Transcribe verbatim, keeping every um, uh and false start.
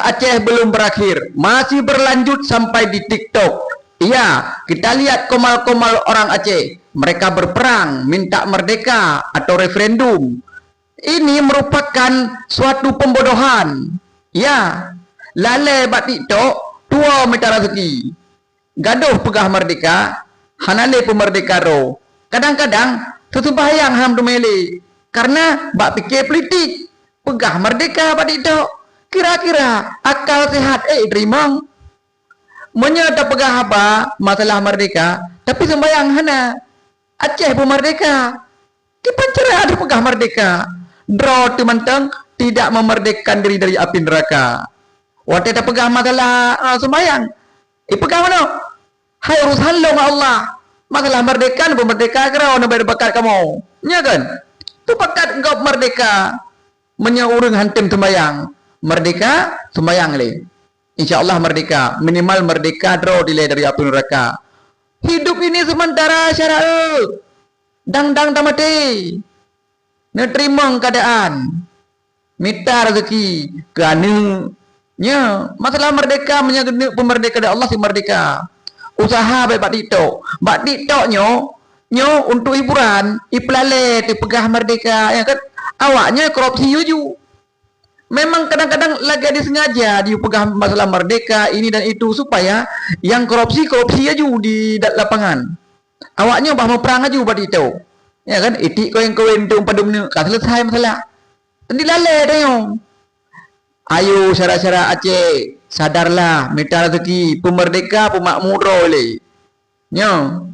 Aceh belum berakhir, masih berlanjut sampai di TikTok. Iya, kita lihat komal-komal orang Aceh. Mereka berperang, minta merdeka atau referendum. Ini merupakan suatu pembodohan. Ya, lalée bak TikTok, tuwoe mita rezeki. Gadoh peugah merdeka, hana lé peumerdeka droe. Kadang-kadang, seuseumbahyang han teumé lé, karena bak pike politik. Peugah merdeka bak TikTok. Kira-kira akal sehat ék teurimong? Meunyoe tapeugah haba masalah merdeka, tapi seumbahyang hana. Aceh pun merdeka. Kiban cara tapeugah merdeka? Droe teuh mantong tidak memerdekakan diri dari api neraka. Watée tapeugah masalah, ah, seumbahyang, ipeugah meunoe, "Hai urusan lôn ngon Allah. Masalah merdeka, neupeumerdeka keudroe, neuba bakat kamoe." Nya kan? Teuh bakat gob merdeka. Meunyoe ureuëng han tem seumbahyang, merdeka, seumbahyang lé. Insya Allah merdeka, minimal merdeka droe dilée dari api neraka. Hidup ini sementara, syedara, dang-dang tamaté. Neuteurimong keuadaan, mita rezeki keu aneuëk. Nya, masalah merdeka, meunyoe keuneuk peumerdeka dari Allah, si merdeka. Usaha baik bak TikTok. Bak TikTok nyoe, nyoe untuk hiburan, ipeulalée teupeugah merdeka, ya kan? Awaknyoe korupsi laju. Memang kadang-kadang lagée disengaja dipeugah masalah merdeka ini dan itu supaya yang korupsi, korupsi laju di da-, lapangan. Awaknyoe bah meuprang laju bak TikTok. Ya kan? Itik koin-koin tu padum neuk ka selesai masalah. Dilalée tayong. Ayo syedara-syedara Aceh, sadarlah, mita rezeki, peumerdeka, peumakmu droe lé. Nyoe.